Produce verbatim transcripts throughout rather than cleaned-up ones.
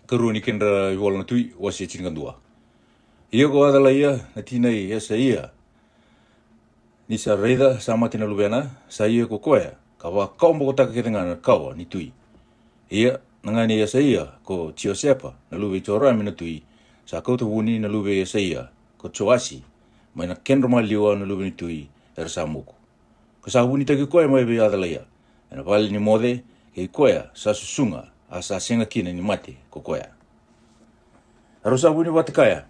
Karua ni kedra ivola na tui, wase e tinikadua. Ia ko Acalaia na tina i Esaia, ni sa raica sa mate na luvena, sa ia ko koya ka vakawabokotaka kece ga na kawa ni tui. Ia na gane i Esaia ko Jiosepa na luve i Jorami na tui, sa kauta vuni na luve i Esaia ko Joasi mai na kedra maliwa na luve ni tui era sa moku. Ka sa vunitaki koya mai vei Acalaia ena vale ni moce, kei koya sa susuga, a sa sega kina ni mate ko koya. A rau sa vuni vata kaya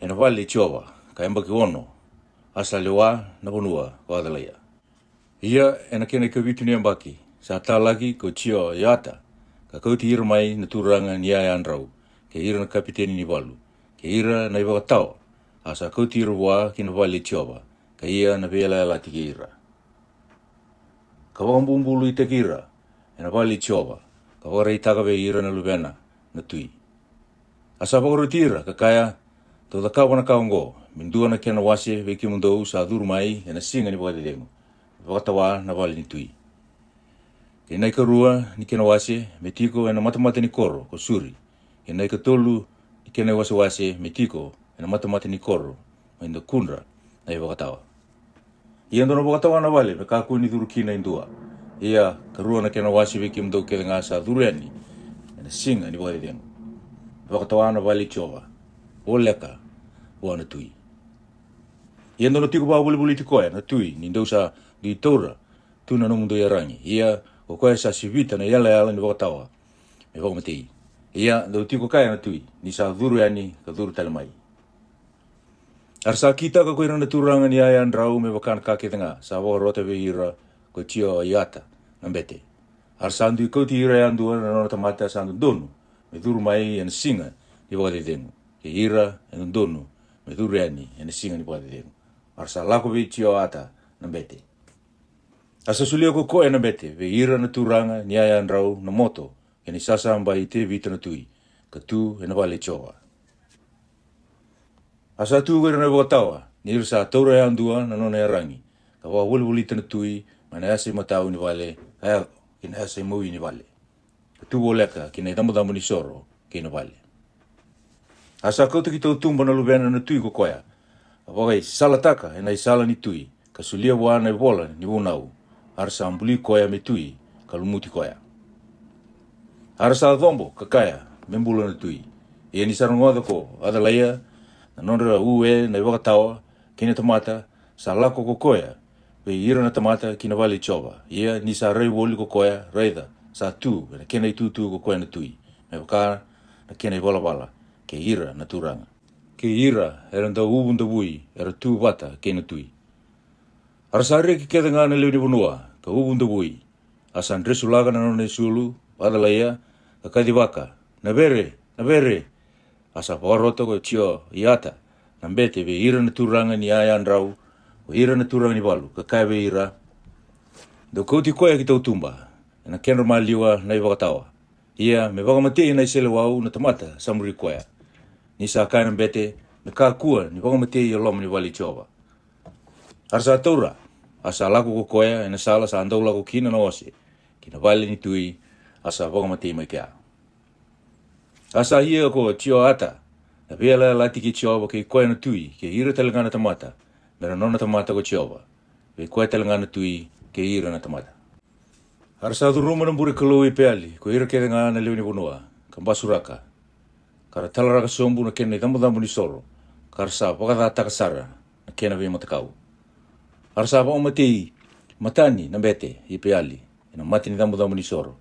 ena vale i Jiova ka yabaki ono, a sa lewa na vanua ko Acalaia. Ia ena kena ikavitu ni yabaki sa talaki ko Jioiata ka kauti ira mai na turaga ni yayadrau, kei ira na kapiteni ni valu, kei ira na ivakatawa, a sa kauti ira vua ki na vale i Jiova, ka ia na veiyalayalati kei ira. Ka vakabubuluitaki ira ena vale i Jiova, ka vakaraitaka vei ira na luvena na tui. A sa vakaroti ira ka kaya, Dou cakava na ka oqo, me dua na kena wase vei kemudou sa curu mai ena siga ni vakacecegu, me vakatawa na vale ni tui. Kei na ikarua ni kena wase me tiko ena matamata ni koro ko Suri, kei na ikatolu ni kena iwasewase me tiko ena matamata ni koro mai dakudra na ivakatawa. Ia dou na vakatawa na vale me kakua ni curu kina e dua. Ia ka rua na kena wase vei kemudou kece ga sa curu yani ena siga ni vakacecegu, me vakatawa na vale i Jiova, voleka vua na tui. Ia dou na tiko vakavolivoliti koya na tui ni dou sa dui taura tu na nomudou iyaragi. Ia ko koya sa sivita na iyalayala ni vakatawa me vakamatei. Ia dou tiko kaya na tui ni sa curu yani ka curu tale mai. A ra sa kitaka ko ira na turaga ni yayadrau me vaka na ka kece ga sa vakarota vei ira ko Jioiata na bete. A ra sa dui kauti ira yadua na nona tamata sa dodonu me curu mai ena siga ni vakacecegu, kei ira e dodonu me curu yani ena siga ni vakacecegu. A ra sa lako vei Jioiata na bete. A sa solia ko koya na bete vei ira na turaga ni yayadrau na moto kei na isasabai i Tevita na tui, ka tu ena vale i Jiova. A sa tu ko ira na ivakatawa ni ra sa taura yadua na nona iyaragi, ka vakavolivolita na tui mai na yasa imatau ni vale ka yaco ki na yasa imawi ni vale, ka tu voleka ki na icabocabo ni soro kei na vale. A sa kauta ki tautuba na luvena na tui ko koya, ka vakaisalataka ena isala ni tui, ka solia vua na ivola ni vunau. A ra sa buli koya me tui, ka lumuti koya. A ra sa cobo ka kaya me bula na tui. Ia ni sa rogoca ko Acalaia na nodra ue na ivakatawa kei na tamata, sa lako ko koya vei ira na tamata ki na vale i Jiova. Ia ni sa rai voli ko koya, raica, sa tu ena kena itutu ko koya na tui, me vaka na kena ivalavala, kei ira na turaga, kei ira era dau uvu davui era tu vata kei na tui. A ra sa reki kece ga na lewe ni vanua ka uvu davui. A sa dresulaka na nona isulu o Acalaia, ka kacivaka, Na vere, na vere! A sa vakarota ko Jioiata na bete vei ira na turaga ni yayadrau, ko ira na turaga ni valu, ka kaya vei ira, Dou kauti koya ki tautuba ena kedra maliwa na ivakatawa. Ia me vakamatei na iseleiwau na tamata sa muri koya. Ni sa kaya na bete, Me kakua ni vakamatei e loma ni vale i Jiova. A ra sa taura, a sa lako ko koya ena sala sa dau lako kina na ose, ki na vale ni tui, a sa vakamatei mai kea. A sa ia ko Jioiata na veiyalayalati kei Jiova kei koya na tui, kei ira tale ga na tamata, me ra nona tamata ko Jiova, vei koya tale ga na tui kei ira na tamata. A ra sa curuma na bure kalou i Peali ko ira kece ga na lewe ni vanua, ka basuraka, ka ra talaraka sobu na kena icabocabo ni soro, ka ra sa vakacataka sara na kena veimatakau. A ra sa vakamatei Matani na bete i Peali ena mata ni cabocabo ni soro.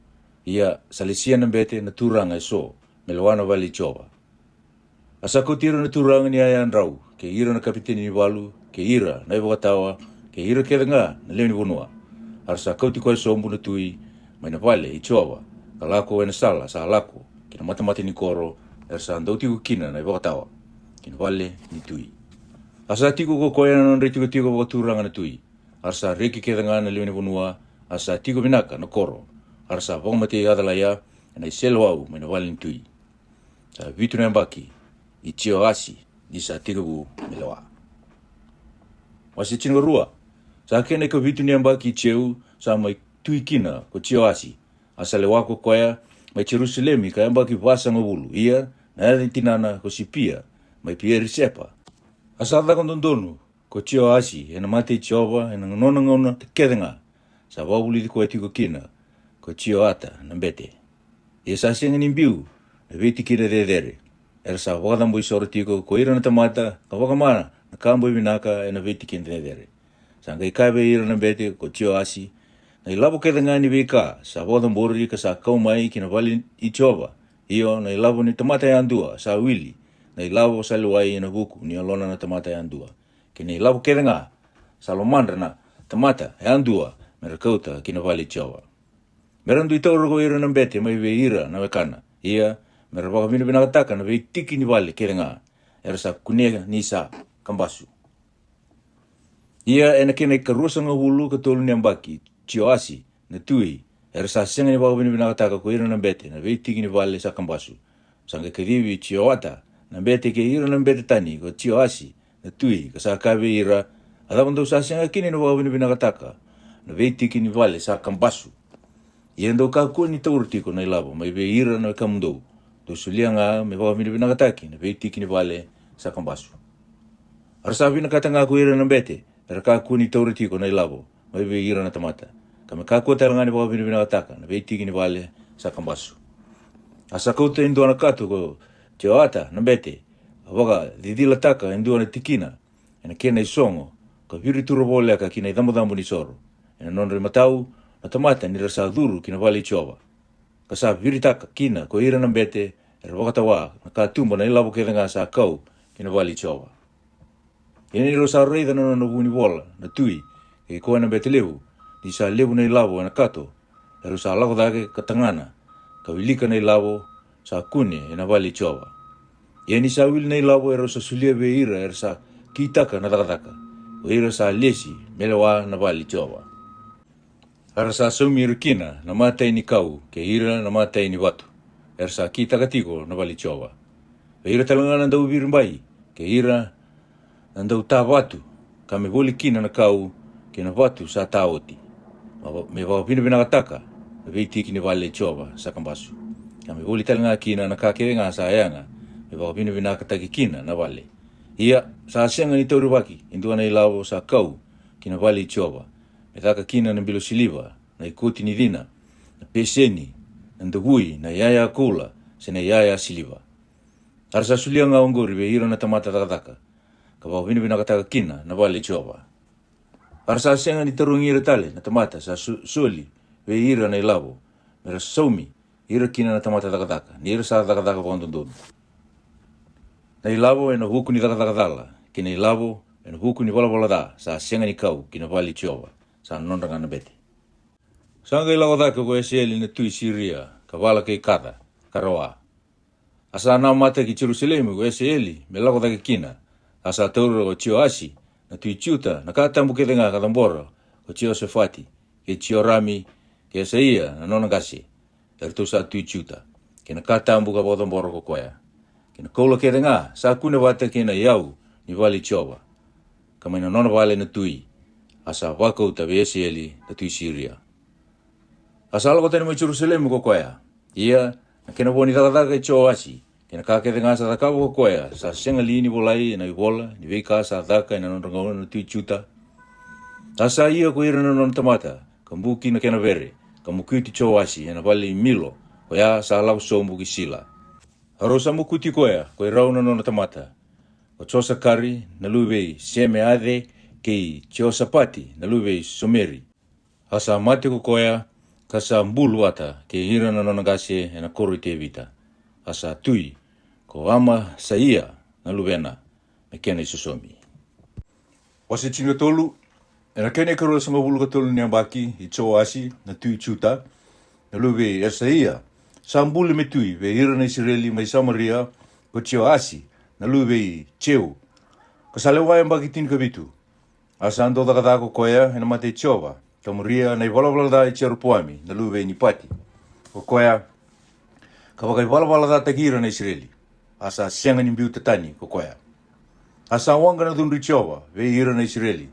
Ia sa lesia na bete na turaga eso me lewa na vale i Jiova. A sa kauti ira na turaga ni yayadrau, kei ira na kapiteni ni valu, kei ira na ivakatawa, kei ira kece ga na lewe ni vanua. A ra sa kauti koya sobu na tui mai na vale i Jiova, ka lako ena sala sa lako ki na matamata ni koro era sa dau tiko kina na ivakatawa, ki na vale ni tui. A sa tiko ko koya na nodra itikotiko vakaturaga na tui. A ra sa reki kece ga na lewe ni vanua, a sa tiko vinaka na koro. A ra sa vakamatei Acalaia ena iseleiwau mai na vale ni tui. Sa vitu na yabaki i Jioasi ni sa tekivu me lewa. Wase tinikarua. Sa kena ikavitu ni yabaki i Jeu sa mai tui kina ko Jioasi, a sa lewa ko koya mai Jerusalemi ka yabaki vasagavulu. Ia na yaca i tinana ko Sipia, mai Pierisepa. A sa caka dodonu ko Jioasi e na mata i Jiova e na nona gauna kece ga sa vakavulici koya tiko kina ko Jioata na bete. Ia sa sega ni biu na veitikina cecere. Era sa vakacaboi soro tiko ko ira na tamata ka vakamana na ka boi vinaka e na veitikina cecere. Sa qai kaya vei ira na bete ko Jioasi, na ilavo kece ga ni veika sa vakacabori ka sa kau mai ki na vale i Jiova, io, na ilavo ni tamata yadua sa wili, na ilavo sa lewai e na vuku ni yalona na tamata yadua, kei na ilavo kece ga sa lomadra na tamata yadua me ra kauta ki na vale i Jiova. Me ra dui taura ko ira na bete mai vei ira na wekana. Ia, me ra vakavinavinakataka na veitiki ni vale kece ga era sa kunea ni sa kabasu. Ia e na kena i karuasagavulu ka tolu ni yabaki Jioasi na tui, era sa sega ni vakavinavinakataka ko ira na bete na veitiki ni vale sa kabasu. Sa qai kacivi Jioata na bete kei ira na bete tani ko Jioasi na tui, ka sa kaya vei ira, a cava dou sa sega kina ni vakavinavinakataka na veitiki ni vale sa kabasu? Ia dou kakua ni taura tiko na ilavo mai vei ira na wekamudou, dou solia ga me vakavinavinakataki na veitiki ni vale sa kabasu. A ra sa vinakata ga ko ira na bete me ra kakua ni taura tiko na ilavo mai vei ira na tamata, ka me kakua tale ga ni vakavinavinakataka na veitiki ni vale sa kabasu. A sa kauta e dua na kato ko Jioata na bete, a vakacicilataka e dua na tikina e na kena i sogo, ka viritura voleka ki na i cabocabo ni soro e na nodra i matau na tamata ni ra sa curu ki na vale i Jiova. Ka sa viritaka kina ko ira na bete era vakatawa na katuba na ilavo kece ga sa kau ki na vale i Jiova. Ia ni rau sa raica na nona vunivola na tui kei koya na bete levu, ni sa levu na ilavo e na kato, erau sa lako cake ka tagana ka wilika na ilavo sa kune e na vale i Jiova. Ia ni sa wili na ilavo, erau sa solia vei ira era sa kitaka na cakacaka, o ira sa lesi me lewa na vale i Jiova. A ra sa saumi ira kina na matai ni kau kei ira na matai ni vatu era sa kitaka tiko na vale i Jiova. Vei ira tale ga na dauviribai kei ira na dautavatu, ka me voli kina na kau kei na vatu sa ta oti, ma va-, me vakavinavinakataka na veitiki ni vale i Jiova sa kabasu, ka me voli tale ga kina na ka kece ga sa yaga me vakavinavinakataki kina na vale. Ia sa sega ni taurivaki e dua na ilavo sa kau ki na vale i Jiova, me caka kina na bilo siliva, na ikoti ni cina, na peseni, na davui, na iyaya koula, se na iyaya siliva. A ra sa solia ga oqori vei ira na tamata cakacaka, ka vakavinavinakataka kina na vale i Jiova. A ra sa sega ni tarogi ira tale na tamata sa so-, soli vei ira na ilavo, me ra saumi ira kina na tamata cakacaka, ni ra sa cakacaka vakadodonu. Na ilavo e na vuku ni cakacaka cala, kei na ilavo e na vuku ni valavala ca sa sega ni kau ki na vale i Jiova, sa nodra ga na bete. Sa qai lako cake ko Eseeli na tui Siria ka vala kei Kaca, ka rawa. A sa namata ki Jerusalemi ko Eseeli me lako cake kina. A sa taura ko Jioasi na tui Juta na ka tabu kece ga ka cabora ko Jiosefati, kei Jiorami, kei Esaia na nona qase, eratou sa tui Juta, kei na ka tabu ka vakacabora ko koya, kei na koula kece ga sa kune vata kei na iyau ni vale i Jiova, ka mai na nona vale na tui, a sa vakauta vei Eseeli na tui Siria. A sa lako tani mai Jerusalemi ko koya. Ia, na kena vo ni cakacaka i Joasi, kei na ka kece ga sa cakava ko koya, sa sega li ni volai ena ivola ni veika sa caka ena nodra gauna na tui Juta? A sa ia ko ira na nona tamata, ka buki na kena vere, ka mokuti Joasi ena vale i Milo, koya sa lako sobu ki Sila. A rau sa mokuti koya ko i rau na nona tamata, ko Josakari na luve i Semeace, kei Josapati na luve i Someri. A sa mate ko koya, ka sa bulu vata kei ira na nona qase ena koro i Tevita. A sa tui ko Amasaia na luvena me kena isosomi. Wase tinikatolu. Ena kena ikaruasagavulu ka tolu ni yabaki i Joasi na tui Juta, na luve i Esaia, sa buli me tui vei ira na Isireli mai Samaria, ko Joasi na luve i Jeu, ka sa lewa yabaki tinikavitu. A sa dau cakacaka ko koya ena mata i Jiova, ka muria na ivalavala ca i Jeropoami na luve i Nipati, ko koya ka vakaivalavalataki ira na Isireli. A sa sega ni biuta tani ko koya. A sa waqa na cudru i Jiova vei ira na Isireli.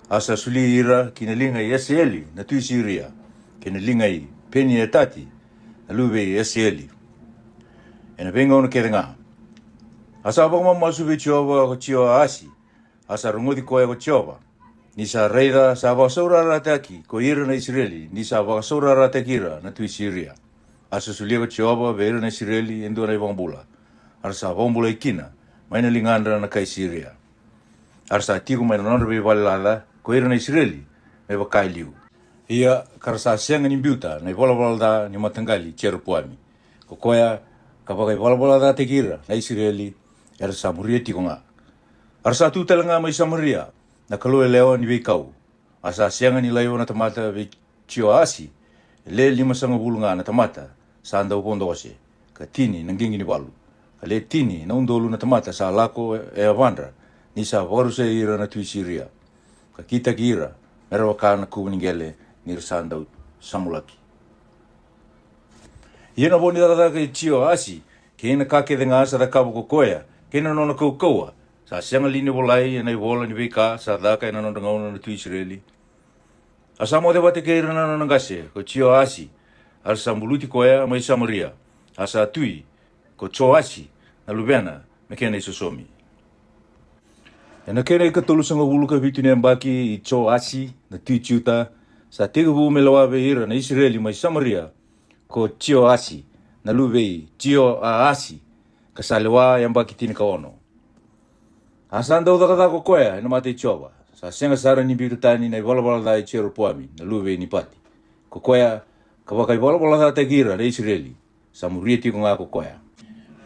A sa soli ira ki na liga i Eseeli na tui Siria, kei na liga i Penietati na luve i Eseeli, e na veigauna kece ga. A sa vakamamasu vei Jiova ko Jioasi, a sa rogoci koya ko Jiova. Ni sa raica sa vakasaurarataki ko ira na Isireli, ni sa vakasaurarataki ira na tui Siria. A sa solia ko Jiova vei ira na Isireli e dua na i vakabula, a ra sa vakabulai kina mai na ligadra na kai Siria. A ra sa tiko mai na nodra veivale laca ko ira na Isireli me vaka e liu. Ia ka ra sa sega ni biuta na i valavala ca ni mataqali Jeropoami, ko koya ka vakaivalavala cataki ira na Isireli, era sa muria tiko ga. A ra sa tu tale ga mai Samaria na kalou yalewa ni veikau. A sa sega ni laiva na tamata vei Jioasi, e le limasagavulu ga na tamata sa dau vodo ose, ka tini na qiqi ni valu, ka le tini na udolu na tamata sa lako e yavadra, ni sa vakarusai ira na tui Siria, ka kitaki ira me ra vaka na kuvu ni qele, ni ra sa dau samulaki. Ia na vo ni cakacaka i Jioasi, kei na ka kece ga sa cakava ko koya, kei na nona kaukauwa, sa sega li ni volai e na i vola ni veika sa caka e na nodra gauna na tui Isireli? A sa moce vata kei ira na nona qase ko Jioasi, a ra sa buluti koya mai Samaria. A sa tui ko Joasi na luvena me kena i sosomi. E na kena i katolusagavulu ka vitu ni yabaki i Joasi na tui Juta, sa tekivu me lewa vei ira na Isireli mai Samaria ko Jioasi na luve i Jioaasi, ka sa lewa yabaki tinikaono. A sa dau cakacaka ko koya e na mata i Jiova, sa sega sara ni biuta tani na i valavala ca i Jeropoami na luve i Nipati, ko koya ka vakaivalavala cataki ira na Isireli. Sa muria tiko ga ko koya.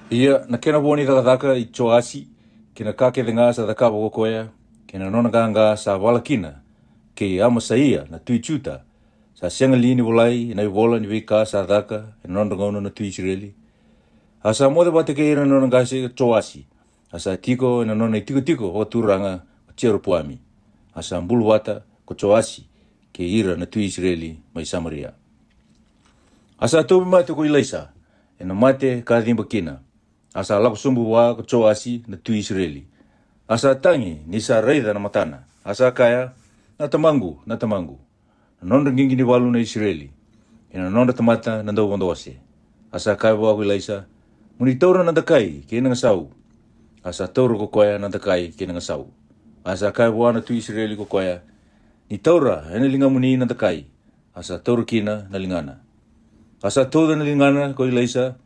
Ia na kena vo ni cakacaka i Joasi, kei na ka kece ga sa cakava ko koya, kei na nona qaqa sa vala kina kei Amasaia na tui Juta, sa sega li ni volai e na i vola ni veika sa caka e na nodra gauna na tui Isireli? A sa moce vata kei ira na nona qase ko Joasi, a sa tiko e na nona i tikotiko vakaturaga ko Jeropoami. A sa bulu vata ko Joasi kei ira na tui Isireli mai Samaria. A sa tauvimate ko Ilaisa e na mate ka ciba kina. A sa lako sobu vua ko Joasi na tui Isireli. A sa tagi ni sa raica na matana. A sa kaya, "Na tamaqu, na tamaqu, na nodra qiqi ni valu na Isireli, kei na nodra tamata na dauvodo ose." A sa kaya vua ko Ilaisa, "Mo ni taura na dakai kei na gasau." A sa taura ko koya na dakai kei na gasau. A sa kaya vua na tui Isireli ko koya, "Ni taura e na ligamuni na dakai." A sa taura kina na ligana. A sa tauca na ligana ko Ilaisa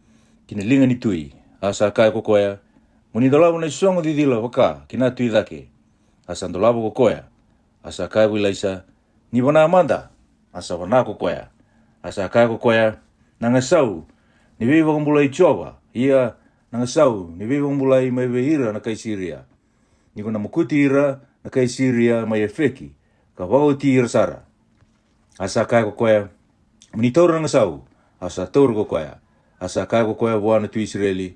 ki na liga ni tui. A sa kaya ko koya, "Mo ni dolava na i sogo cicila vaka ki na tui cake." A sa dolava ko koya. A sa kaya ko Ilaisa, "Ni vana mada." A sa vana ko koya. A sa kaya ko koya, "Na gasau ni veivakabulai Jiova, ia na gasau ni veivakabulai mai vei ira na kai Siria. Ni ko na mokuti ira na kai Siria mai Efeki, ka vakaoti ira sara." A sa kaya ko koya, "Mo ni taura na gasau." A sa taura ko koya. A sa kaya ko koya vua na tui Isireli,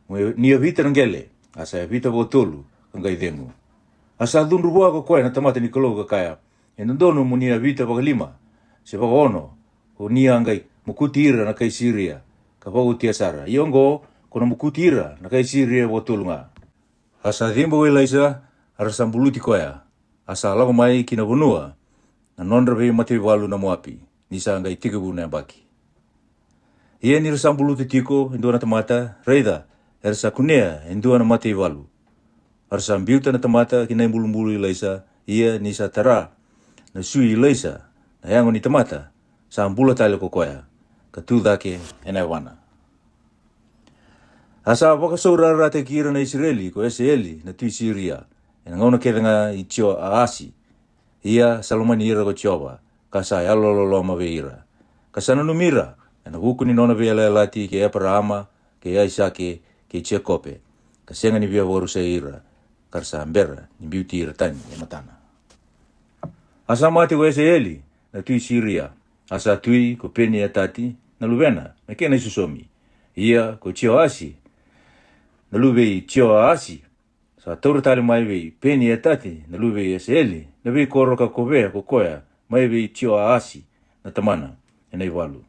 "Mo ni yavita na qele." A sa yavita vakatolu, ka qai cegu. A sa cudru vua ko koya na tamata ni Kalou ka kaya, "E dodonu mo ni yavita vakalima se vakaono, ko ni a qai mokuti ira na kai Siria, ka vakaotia sara. Ia oqo, ko na mokuti ira na kai Siria vakatolu ga." A sa ciba ko Ilaisa, a ra sa buluti koya. A sa lako mai ki na vanua na nodra veimataivalu na Moapi, ni sa qai tekivu na yabaki. Ia ni ra sa buluta tiko e dua na tamata, raica, era sa kunea e dua na mataivalu. A ra sa biuta na tamata ki na ibulubulu i Ilaisa. Ia ni sa tara na sui i Ilaisa na yago ni tamata, sa bula tale ko koya, ka tu cake e na yavana. A sa vakasaurarataki ira na Isireli ko Eseeli na tui Siria, e na gauna kece ga i Jioaasi. Ia sa lomani ira ko Jiova, ka sa yalololoma vei ira, ka sa nanumi ira e na vuku ni nona veiyalayalati kei Eparaama, kei Aisake, kei Jekope, ka sega ni via vakarusai ira, ka ra sa bera ni biuti ira tani e matana. A sa mate ko Eseeli na tui Siria, a sa tui ko Peni-atati na luvena me kena i sosomi. Ia ko Jioasi na luve i Jioaasi sa taura tale mai vei Peni-atati na luve i Eseeli na veikoro, ka kovea ko koya mai vei Jioaasi na tamana e na ivalu.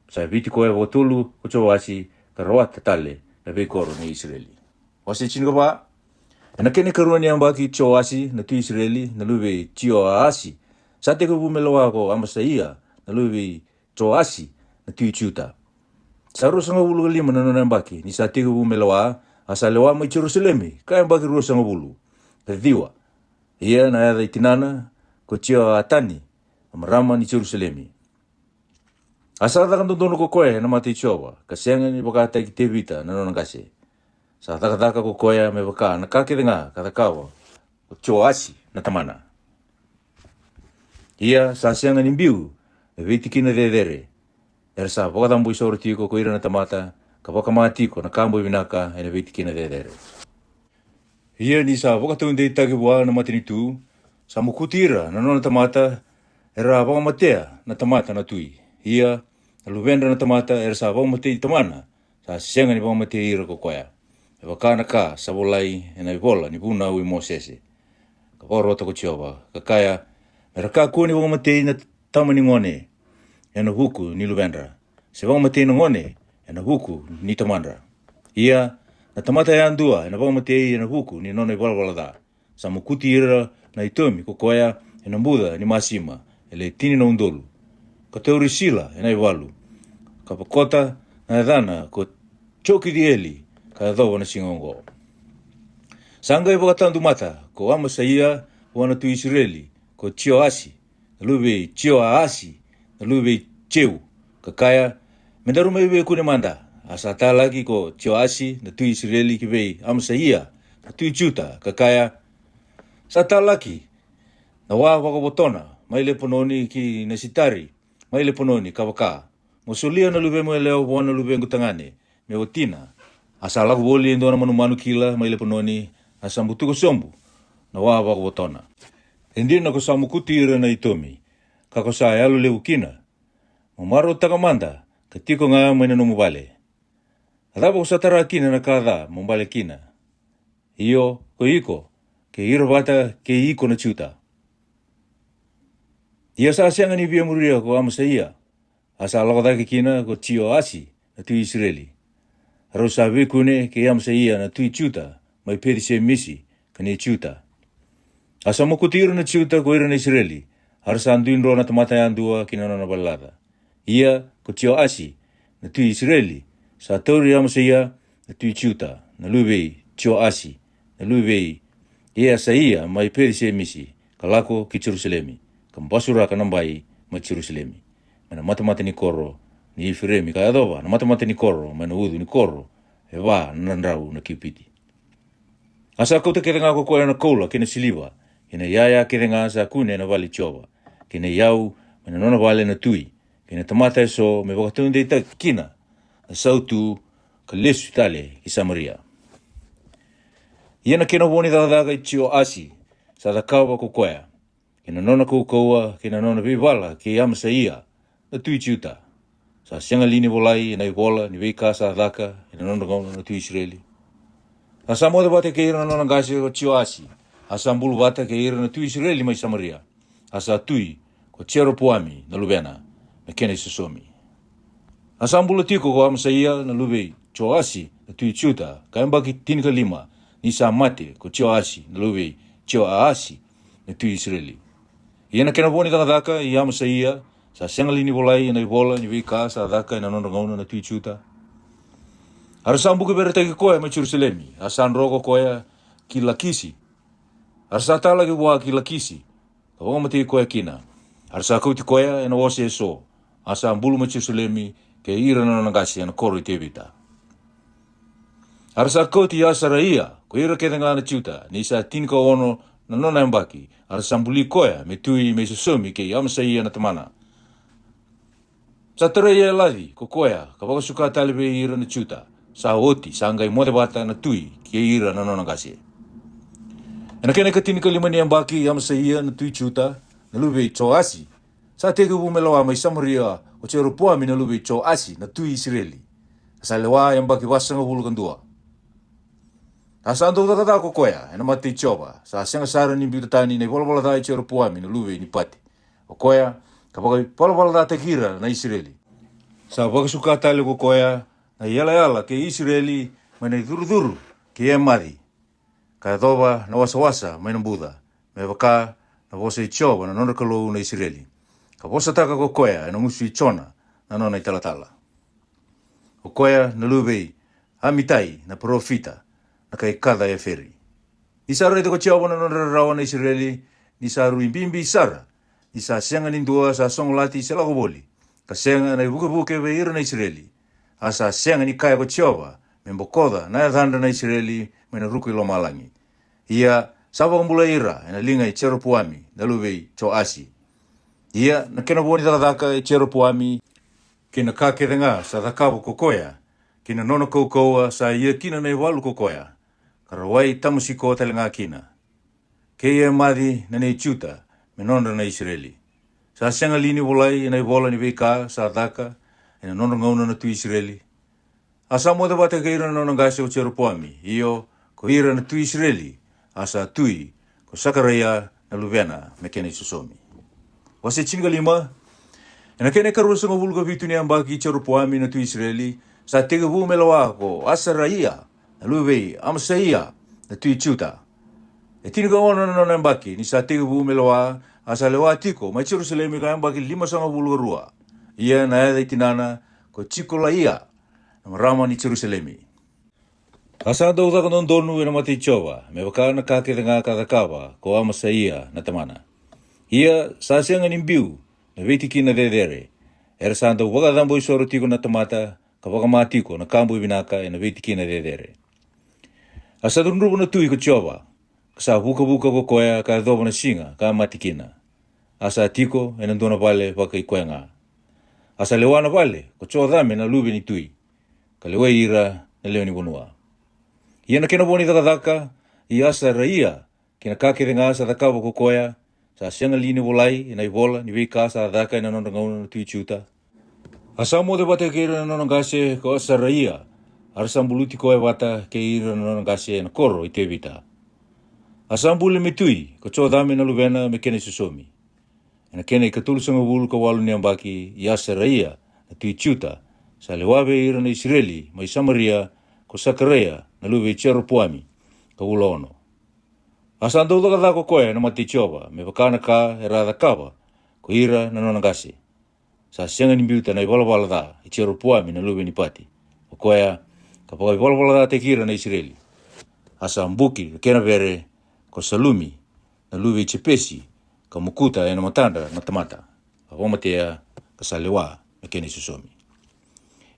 Sa viti koya vakatolu ko Joasi, ka rawata tale na veikoro nei Isireli. Wase tinikava. E na kena ikarua ni yabaki i Joasi na tui Isireli na luve i Jioaasi, sa tekivu me lewa ko Amasaia na luve i Joasi na tui Juta. Sa ruasagavulu ka lima na nona yabaki ni sa tekivu me lewa, a sa lewa mai Jerusalemi ka yabaki ruasagavulu ka ciwa. Ia na yaca i tinana ko Jeoatani, na marama ni Jerusalemi. A sa caka dodonu ko koya ena mata i Jiova, ka sega ni vakataki Tevita na nona qase. Sa cakacaka ko koya me vaka na ka kece ga ka cakava ko Joasi na tamana. Ia sa sega ni biu na veitikina cecere, era sa vakacaboisoro tiko ko ira na tamata, ka vakama tiko na ka boi vinaka ena veitikina cecere. Ia ni sa vakataudeitaki vua na matanitu, sa mokuti ira na nona tamata, era a vakamatea na tamata na tui. Ia na luvedra na tamata era sa vakamatei tamana, sa sega ni vakamatei ira ko koya, me vaka na ka sa volai ena ivola ni vunau i Mosese. Ka vakarota ko Jiova, ka kaya, me ra kakua ni vakamatei na tama ni gone ena vuku ni luvedra, se vakamatei na gone ena vuku ni tamadra. Ia na tamata yadua ena vakamatei ena vuku ni nona ivalavala ca. Sa mokuti ira na Itomi ko koya ena buca ni masima e le tini na udolu, ka tauri sila ena ivalu, ka vakota na yacana ko Jokici-eli, ka yacova na siga oqo. Sa qai vakatadumata ko Amasaia vua na tui Isireli ko Jioasi, na luve i Jioaasi, na luve i Jeu, ka kaya, me daru mai veikune mada. A sa talaki ko Jioasi na tui Isireli ki vei Amasaia na tui Juta, ka kaya, sa talaki na wa vakavotona mai Lepanoni ki na sitari mai Lepanoni, ka vaka, mo solia na luvemu yalewa vua na luvequ tagane me watina. A sa lako voli e dua na manumanu kila mai Lepanoni, a sa butuka sobu na wa vakavotona. E dina ko sa mokuti ira na Itomi, ka ko sa yalo levu kina. Mo marautaka mada ka tiko ga mai na nomu vale. A cava ko sa tara kina na ka ca mo bale kina? Io, ko iko, kei ira vata kei iko na Juta. Ia sa sega ni via muria ko Amasaia, a sa lako cake kina ko Jioasi na tui Isireli. A rau sa veikune kei Amasaia na tui Juta mai Peci-semisi, ka ni Juta. A sa mokuti ira na Juta ko ira na Isireli, a ra sa dui dro na tamata yadua ki na nona valelaca. Ia ko Jioasi na tui Isireli sa tauri Amasaia na tui Juta, na luve i Jioasi, na luve i Easaia mai Peci-semisi, ka lako ki Jerusalemi, ka basuraka na bai mai Jerusalemi, mai na matamata ni koro ni Iferemi, ka yacova na matamata ni koro mai na ucu ni koro e va na drau na Kiupiti. A sa kauta kece ga ko koya na koula kei na siliva, kei na iyaya kece ga sa kune ena vale i Jiova, kei na iyau mai na nona vale na tui, kei na tamata eso me vakataudeitaki kina na sautu, ka lesu tale ki Samaria. Ia na kena vo ni cakacaka i Jioasi sa cakava ko koya, kei na nona kaukauwa, kei na nona veivala kei Amasaia na tui Juta, sa sega li ni volai ena ivola ni veika sa caka ena nodra gauna na tui Isireli? A sa moce vata kei ira na nona qase ko Jioasi, a sa bulu vata kei ira na tui Isireli mai Samaria, a sa tui ko Jeropoami na luvena me kena isosomi. A sa bula tiko ko Amasaia na luve i Joasi na tui Juta ka yabaki tinikalima, ni sa mate ko Joasi na luve i Joaasi na tui Isireli. Ia na kena vo ni cakacaka i Amasaia sa sega li ni volai ena ivola ni veika sa caka ena nodra gauna na tui Juta? A ra sa bukaveretaki koya mai Jerusalemi, a sa dro ko koya ki Lakisi. A ra sa talaki vua ki Lakisi, ka vakamatei koya kina. A ra sa kauti koya ena ose eso, a sa bulu mai Jerusalemi kei ira na nona qase ena koro i Tevita. A ra sa kauti Asaraia ko ira kece ga na Juta, ni sa tinikaono na nona yabaki, a ra sa buli koya me tui me isosomi kei Amasaia na tamana. Sa tarai Elaci ko koya ka vakasuka tale vei ira na Juta. Sa oti sa qai moce vata na tui kei ira na nona qase. Ena kena ikatinikalima ni yabaki i Amasaia na tui Juta, na luve i Joasi, sa tekivu me lewa mai Samaria ko Jeropoami na luve i Joasi na tui Isireli, a sa lewa yabaki vasagavulu ka dua. A sa dau caka ca ko koya ena mata i Jiova, sa sega sara ni biuta tani na ivalavala ca i Jeropoami na luve i Nepati, o koya ka vakavalavala cataki ira na Isireli. Sa vakasuka tale ko koya na iyalayala kei Isireli mai na icurucuru kei Emaci, ka yacova na wasawasa mai na buca, me vaka na vosa i Jiova na nodra Kalou na Isireli, ka vosataka ko koya ena gusu i Jona na nona italatala. o koya na luve i Amitai na parofita, na kai kaca Eferi. Ni sa raica ko Jiova na nodra rarawa na Isireli, ni sa rui bibi sara, ni sa sega ni dua sa sogolati se lako voli, ka sega na ivukevuke vei ira na Isireli. A sa sega ni kaya ko Jiova me bokoca na yacadra na Isireli mai na ruku i lomalagi. Ia sa vakabulai ira ena liga i Jeropoami na luve i Joasi. Ia na kena vo ni cakacaka i Jeropoami, kei na ka kece ga sa cakava ko koya, kei na nona kaukauwa sa ia kina na ivalu ko koya, ka rawai tamusiko tale ga kina. Kei e maci na nei Juta me nodra na Isireli. Sa sega li ni volai ena ivola ni veika sa caka ena nodra gauna na tui Isireli? A sa moce vata kei ira na nona qase o Jeropoami, io, ko ira na tui Isireli, a sa tui ko Sakaraia na luvena me kena isosomi. Wase tinikalima. Ena kena ikaruasagavulu ka vitu ni yabaki i Jeropoami na tui Isireli, sa tekivu me lewa ko Asaraia na luve i Amasaia na tui Juta. E tinikaono na nona yabaki ni sa tekivu me lewa, a sa lewa tiko mai Jerusalemi ka yabaki limasagavulu ka rua. Ia na yaca i tinana ko Jikolaia, na marama ni Jerusalemi. A sa dau caka dodonu ena mata i Jiova me vaka na ka kece ga ka cakava ko Amasaia na tamana. Ia sa sega ni biu na veitikina cecere. Era sa dau vakacabo isoro tiko na tamata ka vakama tiko na ka boi vinaka ena veitikina cecere. A sa cudruva na tui ko Jiova, ka sa vukavuka ko koya ka yacova na siga ka mate kina. A sa tiko ena dua na vale vakai koya ga. A sa lewa na vale ko Jocame na luve ni tui, ka lewai ira na lewe ni vanua. Ia na kena vo ni cakacaka i Asaraia, kei na ka kece ga sa cakava ko koya, sa sega li ni volai ena ivola ni veika sa caka ena nodra gauna na tui Juta? A sa moce vata kei ira na nona qase ko Asaraia, a ra sa buluti koya vata kei ira na nona qase ena koro i Tevita. A sa buli me tui ko Jocame na luvena me kena isosomi. Ena kena ikatolusagavulu ka walu ni yabaki i Asaraia na tui Juta, sa lewa vei ira na Isireli mai Samaria ko Sakaraia na luve i Jeropoami, ka vula ono. A sa dau cakacaka ko koya ena mata i Jiova me vaka na ka era a cakava ko ira na nona qase. Sa sega ni biuta na ivalavala ca i Jeropoami na luve ni Pati, o koya ka vakaivalavalataki ira na Isireli. A sa buki na kena vere ko Salumi na luve i Jepesi, ka mokuta ena matadra na tamata, ka vakamatea, ka sa lewa me kena isosomi.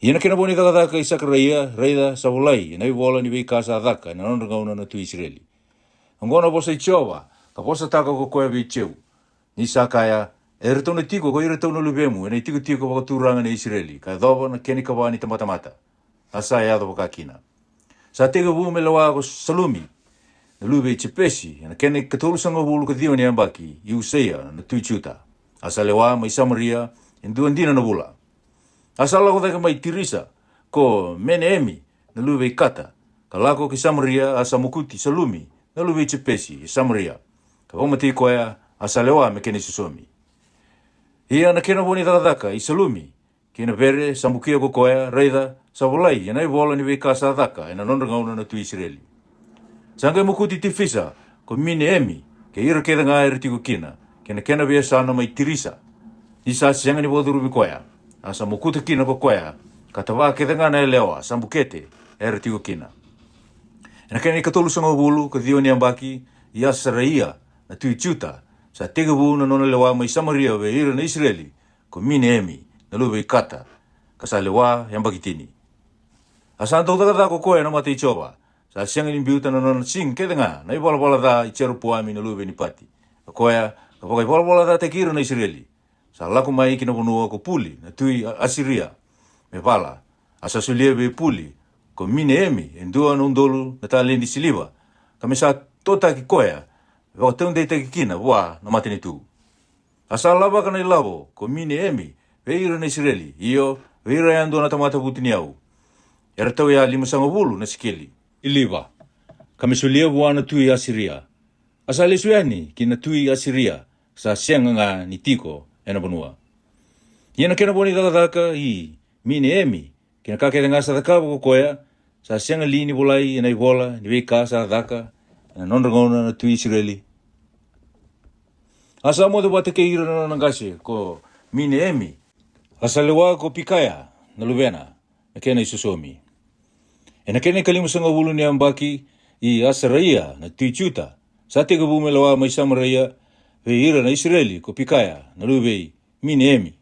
Ia na kena vo ni cakacaka i Sakaraia, raica, sa volai ena ivola ni veika sa caka ena nodra gauna na tui Isireli. Oqo na vosa i Jiova ka vosataka ko koya vei Jeu, ni sa kaya, e ratou na tiko ko iratou na luvemu ena itikotiko vakaturaga ni Isireli, ka yacova na kena ikava ni tabatamata. A sa yaco vaka kina. Sa tekivu me lewa ko Salumi na luve i Jepesi ena kena ikatolusagavulu ka ciwa ni yabaki i Usaia na tui Juta. A sa lewa mai Samaria e dua dina na vula. A sa lako cake mai Tirisa ko Meneemi na luve i Kata, ka lako ki Samaria, a sa mokuti Salumi na luve i Jepesi e Samaria, ka vakamatei koya, a sa lewa me kena isosomi. Ia na kena vo ni cakacaka i Salumi kei na vere sa bukia ko koya, raica, sa volai ena ivola ni veika sa caka ena nodra gauna na tui Isireli. Sa qai mokuti Tifisa ko Mineemi kei ira kece ga era tiko kina, kei na kena veiyasana mai Tirisa, ni sa sega ni vakacuruvi koya. A sa mokuta kina ko koya ka tava kece ga na yalewa sa bukete era tiko kina. Ena kena ikatolusagavulu ka ciwa ni yabaki i Asaraia na tui Juta, sa tekivu na nona lewa mai Samaria vei ira na Isireli ko Mineemi na luve i Kata, ka sa lewa yabaki tini. A sa dau cakacaka ko koya na mata i Jiova, sa sega ni biuta na nona siga kece ga na ivalavala ca i Jeropoami na luve ni Pati, o koya ka vakaivalavalataki ira na Isireli. Sa lako mai ki na vanua ko Puli na tui Asiria me vala. A sa solia vei Puli ko Mineemi e dua na udolu na taledi siliva, ka me sa totaki koya me vakataudeitaki kina vua na matanitu. A sa lavaka na ilavo ko Mineemi vei ira na Isireli, io, vei ira yadua na tamata vutuniyau, e ratou ya limasagavulu na sikeli i liva, ka me solia vua na tui Asiria. A sa lesu yani ki na tui Asiria, sa sega ga ni tiko ena vanua. Ia na kena vo ni cakacaka i Mineemi kei na ka kece ga sa cakava ko koya, sa sega li ni volai ena ivola ni veika sa caka ena nodra gauna na tui Isireli? A sa moce vata kei ira na nona qase ko Mineemi, a sa lewa ko Pikaia na luvena, me kena isosomi. Ena kena ikalimasagavulu ni yabaki i Asaraia na tui Juta, sa tekivu me lewa mai Samaria vei ira na Isireli ko Pikaia na luve i Mineemi,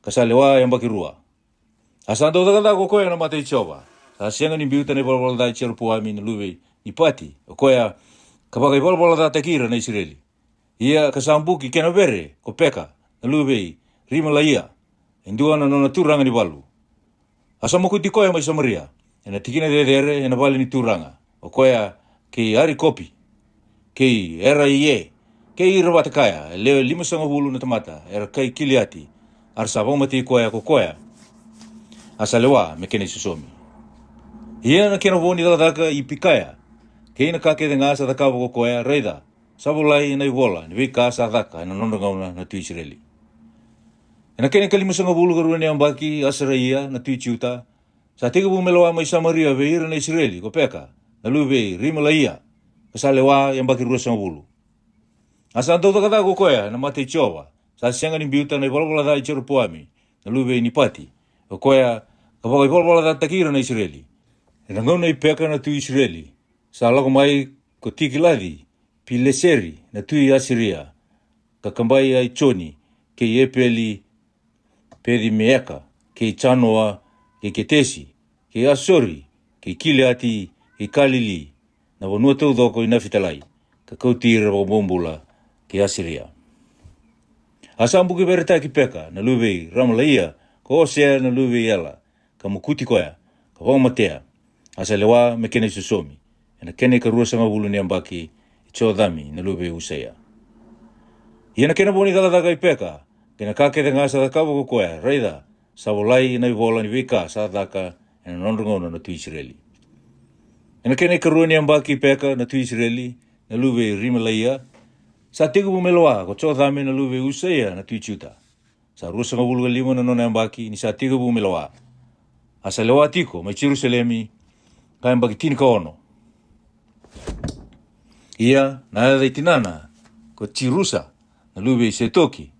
ka sa lewa yabaki rua. A sa dau cakacaka ko koya na mata i Jiova, sa sega ni biuta na ivalavala ca i Jeropoami na luve i Nipati, o koya ka vakaivalavalataki ira na Isireli. Ia ka sa buki kena vere ko Peka na luve i Rimalaia, e dua na nona turaga ni valu. A sa mokuti koya mai Samaria, ena tikina cecere ena vale ni turaga, o koya kei Arikopi, kei Eraie, kei ira vata kaya e lewe limasagavulu na tamata era kai Kiliati, a ra sa vakamatei koya ko koya. A sa lewa me kena isosomi. Ia na kena vo ni cakacaka i Pikaia, kei na ka kece ga sa cakava ko koya, raica, sa volai ena ivola ni veika sa caka ena nodra gauna na tui Isireli. Ena kena ikalimasagavulu ka rua ni yabaki i Asaraia na tui Juta, sa tekivu me lewa mai Samaria vei ira na Isireli ko Peka na luve i Rimalaia, ka sa lewa yabaki ruasagavulu. A sa dau cakacaka ko koya na mata i Jiova, sa sega ni biuta na ivalavala ca i Jeropoami na luve i Nipati, o koya ka vakaivalavalataki ira na Isireli. Ena gauna i Peka na tui Isireli, sa lako mai ko Tikilaci Pileseri na tui Asiria, ka kabai Aijoni, kei Epeli Pecimeeka, kei Janoa, kei Ketesi, kei Asori, kei Kiliati, kei Kalili, na vanua taucoko i Nafitalai, ka kauti ira vakabobula kei Asiria. A sa buki veretaki Peka na luve i Ramalaia ko Osea na luve i Ela, ka mokuti koya, ka vakamatea, a sa lewa me kena isosomi, ena kena ikaruasagavulu ni yabaki i Jocami na luve i Usaia. Ia na kena vo ni cakacaka i Peka, kei na ka kece ga sa cakava ko koya, raica, sa volai ena ivola ni veika sa caka ena nodra gauna na tui Isireli. Ena kena ikarua ni yabaki i Peka na tui Isireli na luve i Rimalaia, sa tekivu me lewa ko Jocami na luve i Usaia na tui Juta. Sa ruasagavulu ka lima na nona yabaki ni sa tekivu me lewa. A sa lewa tiko mai Jerusalemi ka yabaki tinikaono. Ia na yaca i tinana ko Jirusa na luve i Setoki.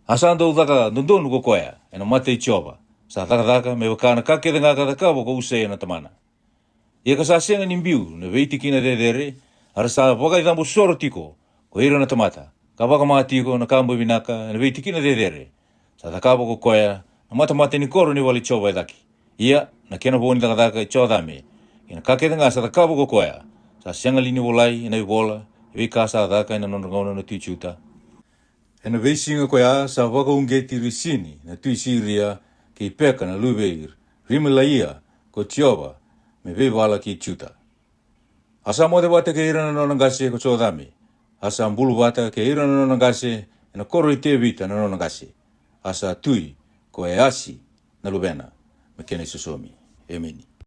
A sa dau caka dodonu ko koya ena mata i Jiova, sa cakacaka me vaka na ka kece ga ka cakava ko Usaia na tamana. Ia ka sa sega ni biu na veitikina cecere, a ra sa vakaicabosoro tiko ko ira na tamata, ka vakama tiko na ka bauvinaka ena veitikina cecere sa cakava ko koya na matamata ni koro ni vale i Jiova e cake. Ia na kena vo ni cakacaka i Jocame, kei na ka kece ga sa cakava ko koya, sa sega li ni volai ena ivola ni veika sa caka ena nodra gauna na tui Juta? Ena veisiga koya sa vakauqeti Risini na tui Siria kei Peka na luve i Rimalaia ko Jiova me veivala kei Juta. A sa moce vata kei ira na nona qase ko Jocame, a sa bulu vata kei ira na nona qase ena koro i Tevita na nona qase, a sa tui ko Easi na luvena, me kena isosomi. Emeni.